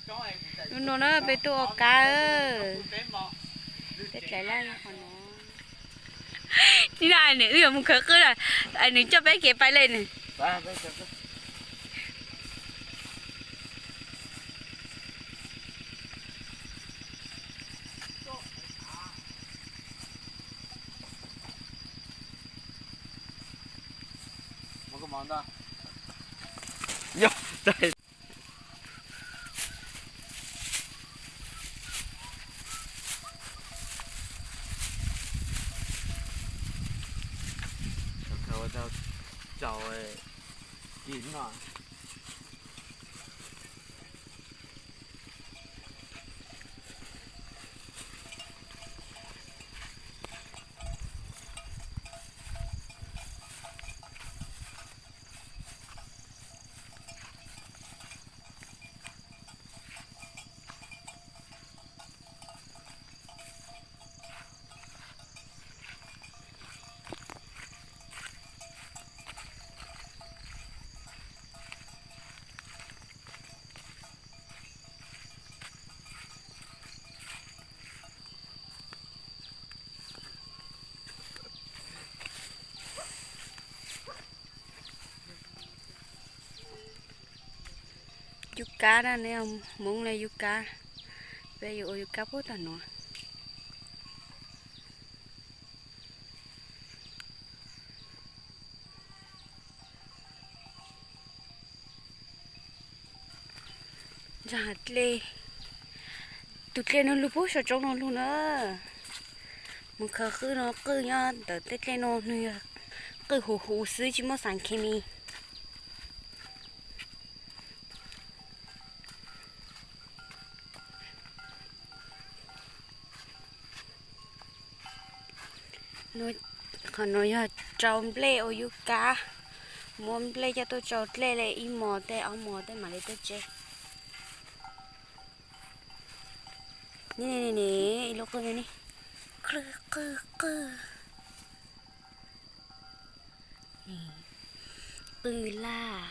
Hnub no na peb tuaj ua kab. Peb dlaim laj qhov no. Ib na nws wb yuav mus khawv qwj na, nws coj peb kev pais li nws. Yub kab na, neb Hmoob li yub kab, peb yuav ua yub kab puag tom no. Ntsa dlej, tus dlej no lug puag saum roob no lug na. Mus khaws qwj no, qwj nyob ntawm tej dlej no nws yog qwj huv huv xwb tsis muaj xav khes mis. Qhov no yog rau nplej ua yub kab, muab nplej coj tuaj rau dlej li ib hmos tej ob hmos tej mam li tuaj tseb. Ni, ib lub qwj ni, qwj, qwj, qwj. Qwj laj.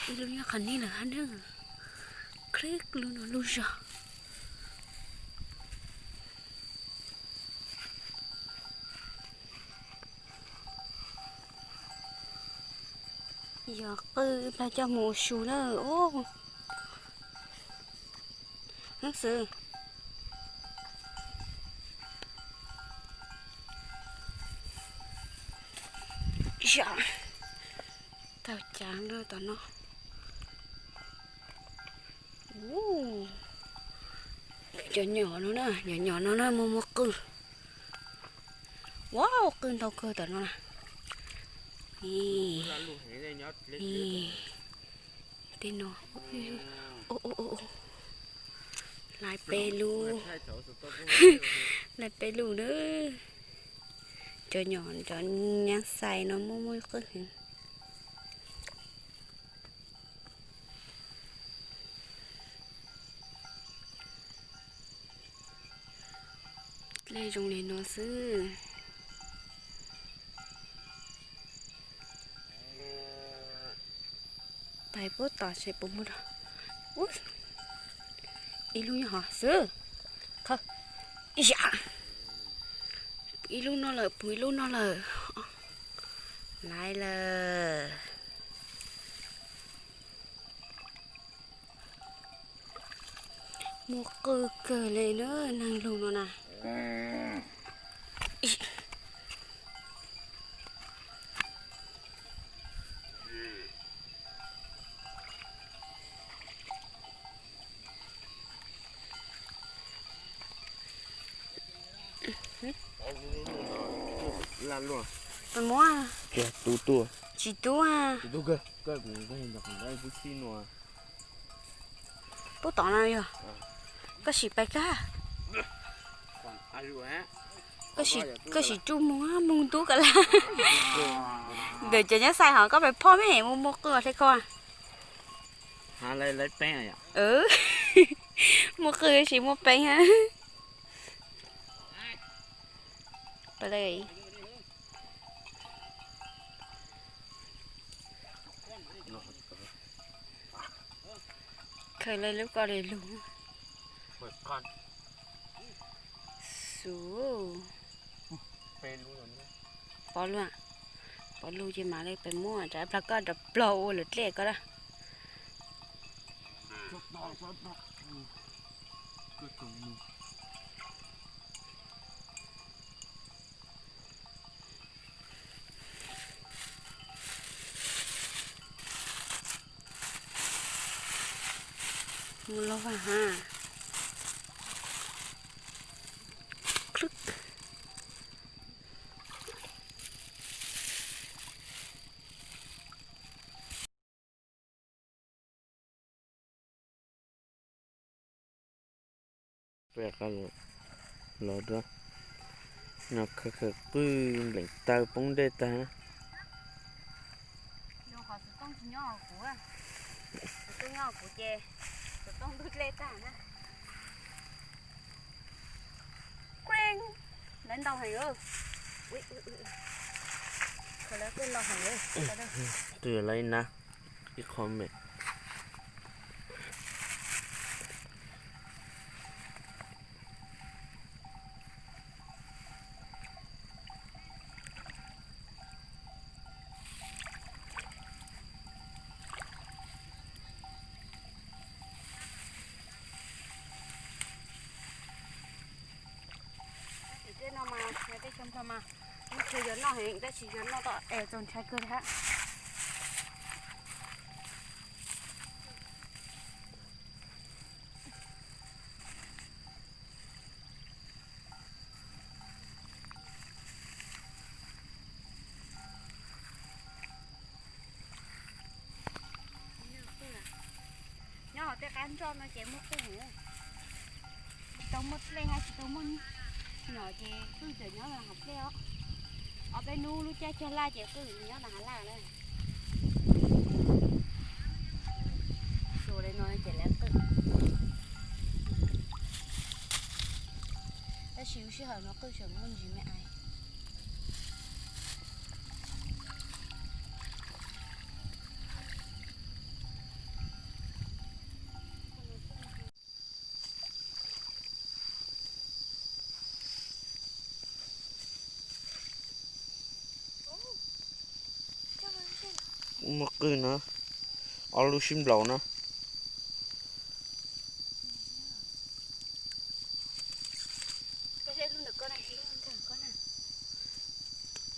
Ib lub nyob qhov no lawm hab na. Qhib lub no lub zog. Yog qwj plag coj mus ua su na. Xwb. Tau cav tom no. Cov nyom no na, cov nyom no na muaj muaj qwj. Wow, qwj ntau kawg tom no na. Tej no, lais peb lub, lais peb lub na. Cov nyom, cov nyab xais no muaj muaj qwj heev. Dlej zoo li no xwb. Pais puag tom seb puas muaj dab. Ib lub nyob hov xwb. Qhov, ya, ib lub no lawm, puv ib lub no lawm. Laiv lawm. Muaj qwj kawg li na, neeg lug no na. Tsis tub. Puab tom no yog. Koj sim pais kag. Koj sim tsuj moog, moog tub koj lawm. Ntawm cov nyob xais hov koj pes phoj me mus muaj qwj ua thiab koj. Muaj qwj tab sis muaj peev. Khaws lawv lub ko li lug. Xus. Pov lug, pov lug ces mam li pem muab tsam plag koj rov plaug ua lawm dlej koj lawm. Mus los vas ha. Los, no khaws khaws qwj npleem taw poob dej tag. Xov tooj tsis nyob hauv kuv, xov tooj nyob hauv kuv ces xov tooj ntug dlej tag na. Lawv ntau heev. Lawv ntau heev. Twb yuav lawv ib nab, ib qho me. Tim tej no mas yog tej chaw nplog mas lub chaw yuav noj heev tab sis yuav noj tau es txaus ntshai kawg li hab. Nyob hauv tej qab nroj no ces muaj qwj heev. Tsis tau muaj dlej hab tsis tau muaj nyom ces qwj tseem nyob hauv dlej os. Ob peb hnub lub caij cog laj ces qwj nyob tag hav laj na. Xyuas li no ces lawv qwj. Tab sis lub sij hawm no qwj tseem muaj ntsis me ais. Muaj qwj no, ob lub sib nplaum no.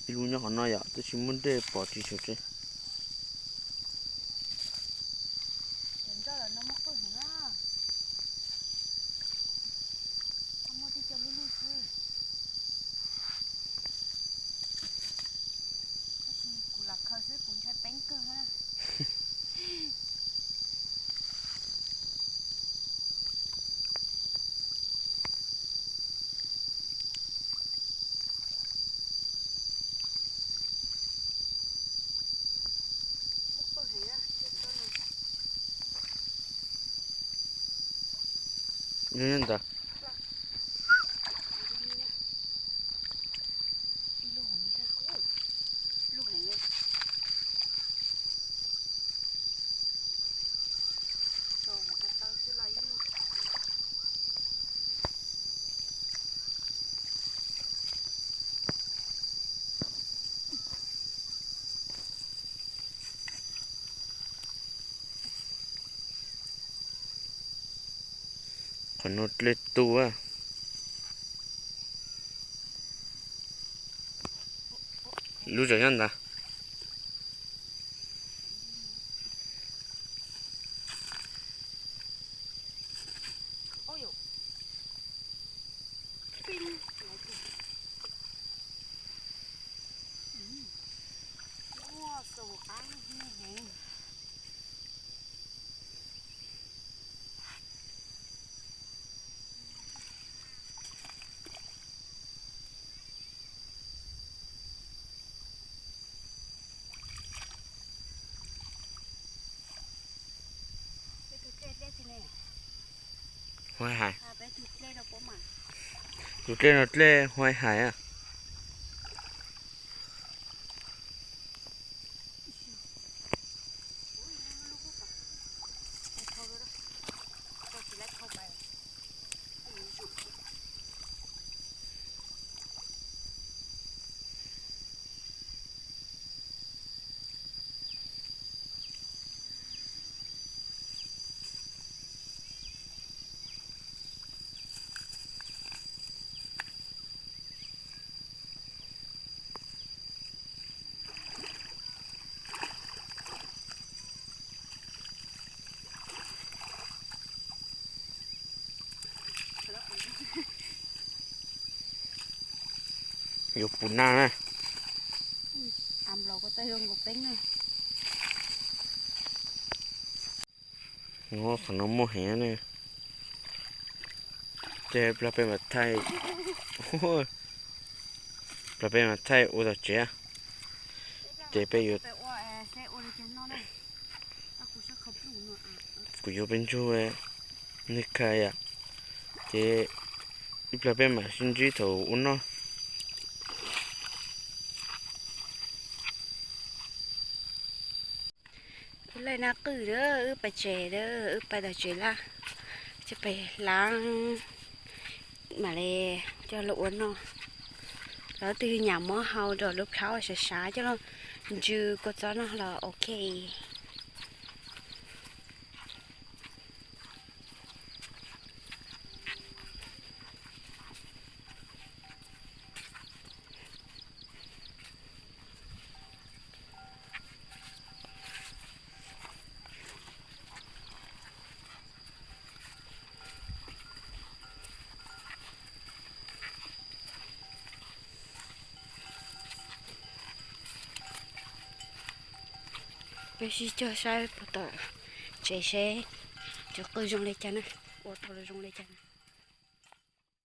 Ib lub nyob qhov no yom, tab sis muaj dej pom tsis tshua tseb. Tab sis kuv lam khaws xwb kuv ntshai peeb kawg na. Ntawd. Qhov no dlej tu. Lub zog nyob ntawd. Huaib hais. Tus dlej no dlej Huaib hais. Yuav pum nag na. Qhov no muaj heev ne. Ces plag peb mam thaij, plag peb mam thaij ua tom tsev. Ces peb yuav, kuv yuav peb ntsug nej kha yom. Ces ib plag peb mam sib ntsib thaum ua noj. Ib leeg nab qwj a, wb pais tsev a, wb pais tom tsev laj, coj pem hlav, mam li coj los ua noj. Lawv twb nyam muab hau rau lub plhaub sab sab coj los ntsw kua txob noj los ok. Peb sib cog saib puag tom tsev seb cov qwj zoo li cas na, ua tau los zoo li cas na.